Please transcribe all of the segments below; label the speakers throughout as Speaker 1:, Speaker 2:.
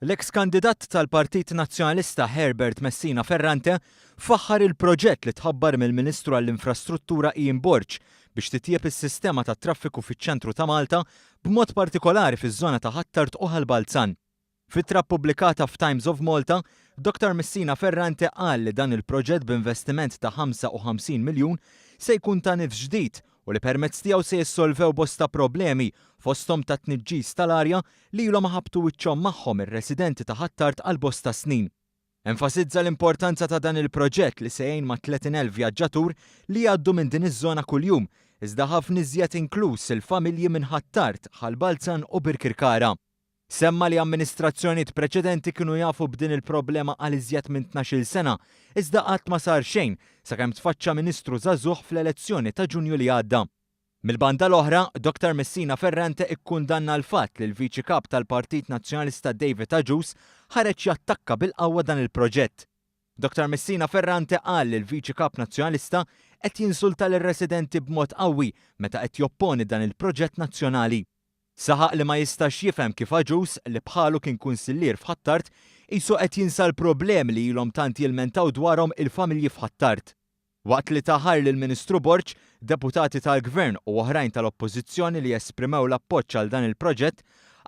Speaker 1: L-eks kandidat tal-Partit Nazzjonalista Herbert Messina Ferrante faħħar il-proġett li tħabbar mill-Ministru għall-Infrastruttura Ian Borg biex titjieb is-sistema tat-traffiku fiċ-ċentru ta' Malta b'mod partikolari fiż-żona ta' Ħ'Attard u Ħal Balzan. F'ittra ppubblikata f'Times of Malta, Dottor Messina Ferrante qal li dan il-proġett b'investiment ta' 55 miljun se jkun ta' nifs ġdid u li permezz tiegħu se jissolvew bosta problemi fosthom ta' tniġġis tal-arja li ilhom iħabbtu wiċċhom magħhom ir-residenti ta' Ħ'Attard għal bosta snin. Enfasizza l-importanza ta' dan il-proġett li se jgħin mat-30,000 vjaġġatur li jgħaddu minn din iż-żona kuljum, iżda ħafna iżjed inkluż il-familji minn Ħ'Attard, Ħal Balzan u Birkirkara. Semma li amministrazzjonijiet preċedenti kienu jafu b'din il-problema għal iżjed minn 12-il sena, iżda qatt ma sar xejn, sakemm tfaċċa Ministru żagħżugħ fl-elezzjoni ta' Ġunju li għadda. Mill-banda l-oħra, Dottor Messina Ferrante ikkundanna l-fatt li l-Viċi Kap tal-Partit Nazzjonalista David Agius ħareġ jattakka bil-qawwa dan il-proġett. Dottor Messina Ferrante qal li l-Viċi Kap Nazzjonalista qed jinsulta lir-residenti b'mod qawwi meta qed jopponi dan il-proġett nazzjonali. Saħaq li ma jistax jifhem kif Agius, li bħalu kien kunsillier f'Ħ'Attard, qisu qed jinsa l-problemi li ilhom tant jilmentaw dwarhom il-familji f'Ħ'Attard. Waqt li ta ħajr lill-Ministru Borg, deputati tal-Gvern u oħrajn tal-Oppożizzjoni li esprimew l-appoġġ għal dan il-proġett,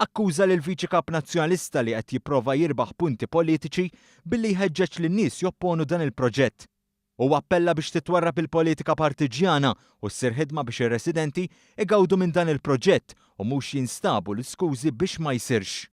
Speaker 1: akkuża lill-Viċi Kap Nazzjonalista li qed jipprova jirbaħ punti politiċi billi jħeġġeġ lin-nies jopponu dan il-proġett. Huwa appella biex titwarrab il-politika partiġġjana u ssir ħidma biex ir-residenti igawdu minn dan il-proġett u mhux jinstabu l-iskużi biex ma jsirx.